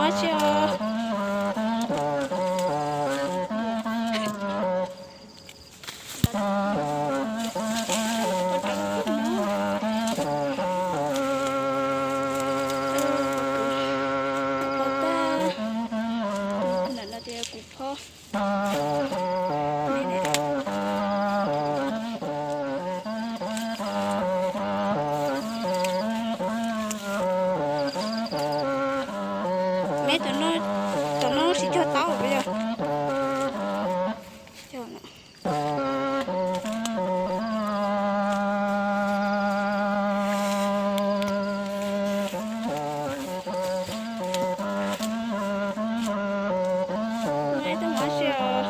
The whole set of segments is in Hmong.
Dab tsi os? Kuv phob tag. Ntawm no ces yog kuv phob. Me, cov no tsis cog taub los yog? Cog no. Tuaj mus dab tsi os?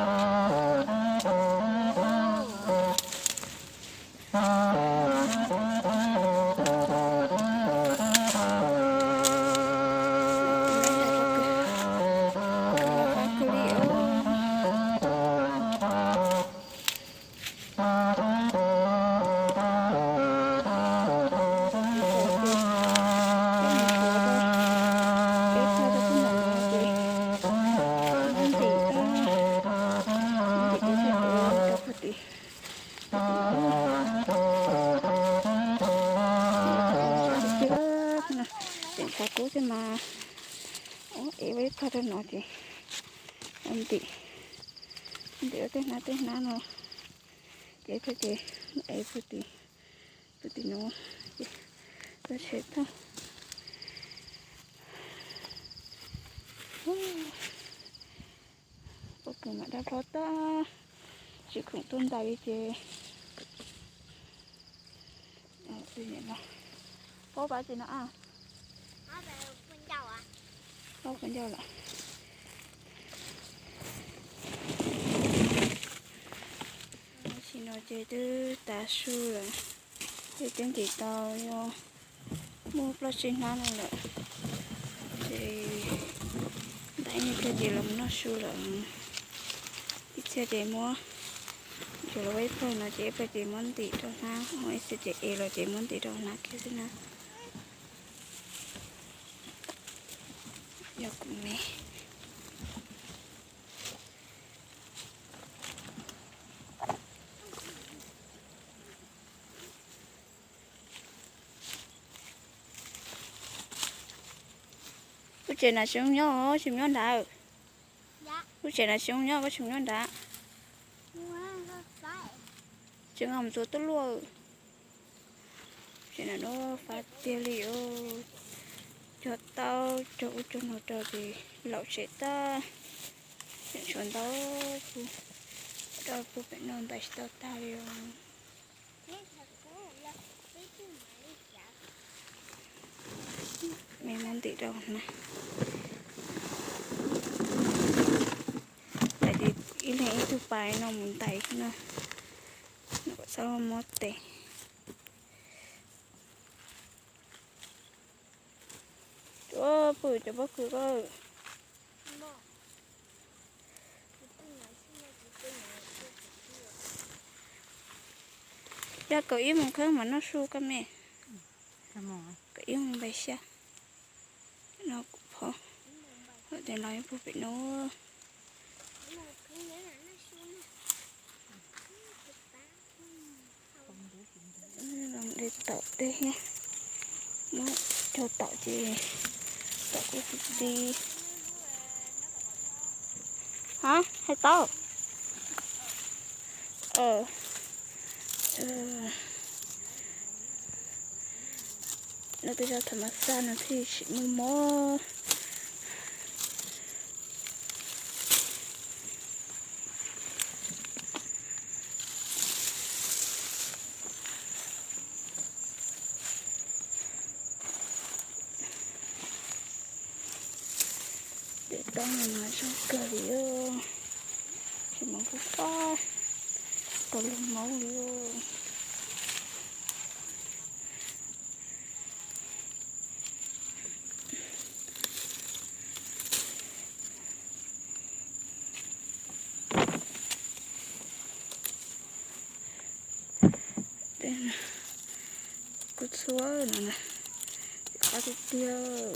Tseem txav kub thiab mas, ev ib qho rau no ces ua ntim, ntim ua tej hnab tej hnab no, ces ib qho ces ev puag tim, puag tim no ces tuaj tshem tag. Pob kws mam dab hlob tag, tsis khoom tuaj ntais li ces. Pob pab tsis no, pob pab ncauj lawm. Tam sim no ces twb tav su lawm, ces twb ntim tau yog muaj plaub tsib hnab no lawm. Ces ntais ib nyuag pliag ces los noj su lawm. Ib txhia ces muab, tsuas los ib pawg no ces ib pawg ces muab ntim rau hnab, ib txhia ces ev los ces muab ntim rau hnab kiag xwb na. Yog kuv me. Lub tsev na tsis zoo nyob, tsis nyob nrad. Lub tsev na tsis zoo nyob, koj tsis nyob nrad. Tsev no mus txua tuaj luaj. Tsev no fab tiag li os. Cog taub cog ub cog no rau ces laum tsev tag. Tseem tshuav ntau puag, rau puag pem no ntais tsis tau tag li os. Me muab ntim rau na. Ntais ces ib leeg ib tug pais no mus ntais xwb na. Nws kom txhob muab tes. Cov pw cov pob kws ko. Yog kaum ib moos kheev mas noj su koj me. Kaum ib moos npaim xya. No kuv phob. Tes los ib puag pem no. Los de tom tej thiab. Muab cog tom ces tom kuj ti ti. Ha, hais tau. No peb cov tham mas xaj no thiaj tsis muaj mob. Cov taub no mas zoo kawg li, tsis mob fab fab, tau lub mob li. Kuv txhua no na, qab tiag tiag.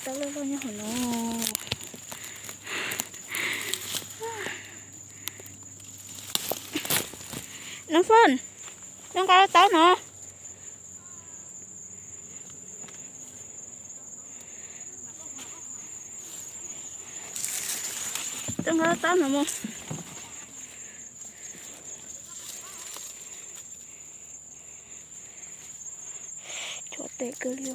Taub loj loj nyob hauv no. Nov Foj, nov nqa taub no. Nov nqa taub no mus. Cov tes kawg li.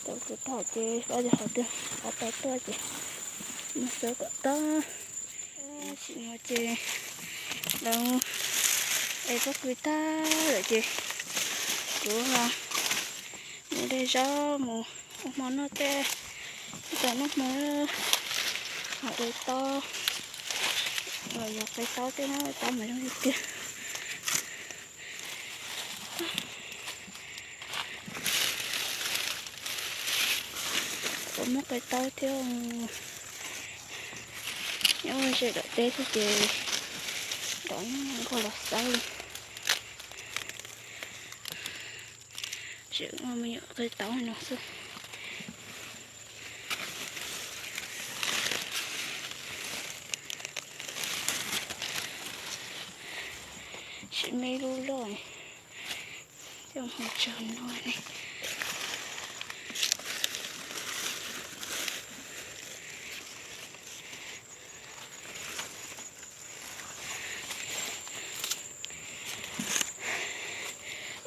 Tau kwv tag ces pab cov hauv twg qab tau tuaj ces mus xwb kom tag. Tam sim no ces lawv es pob kws tag lawm ces kuv mus de zaub mus ua hmo noj tej, ib tag noj hmo, ho de taub los yog qe taub tej na, taub mas zoo li tiag. Puas muaj qe taub thiab? Nyob ze dawm teb thiab ces dov nkaug los xaub li. Tseem muaj me nyuam qe taub no xwb. Tsis me lub loj, coj mus tso no ne.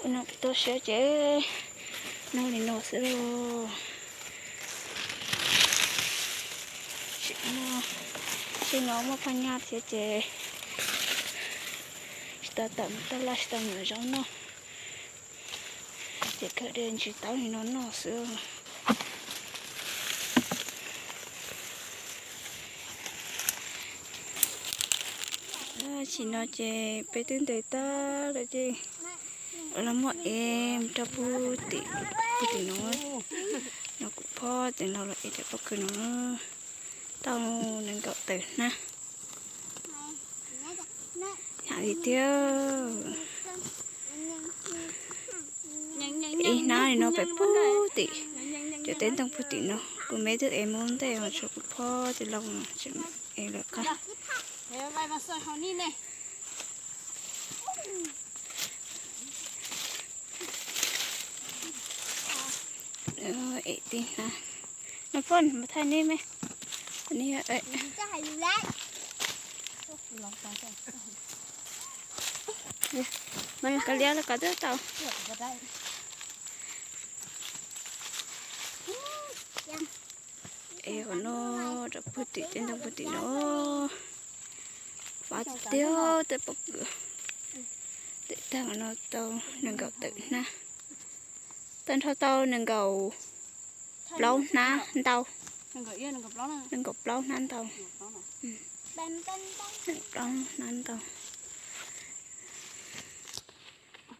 Ua no kuv tuaj siab ces noj li no xwb lauj. Tsis muaj, tsis no muaj phaj nyaj thiab ces tsis tau tawm mus taj laj, tsis tau mus zaub noj, ces kawg de ntsis taub li no noj xwb. Tam sim no ces peb twb ntes tag lawm ces los muab ev mus rau puag tim, puag tim no, no kuv phob ces los los ev cov pob kws no tau nees nkaum tawm hnab. Hnyav li tiag. Ib hnab li no pem puag tim, cov teb ntoo puag tim no, kuv me twb ev mus ntej os, tshuav kuv phob ces los tseem ev lawm qab. Ev tib hnab. Nov Foj, mus thaij nej me. Mas kav liam los kav twb tau. Es qhov no rau puag tim tej ntoo puag tim no, fab tiag tej pob kws. Tej tag no tau nees nkaum tawm hnab, tag nrho tau nees nkaum plaub hnab ntau, nees nkaum plaub hnab ntau, nees nkaum plaub hnab ntau.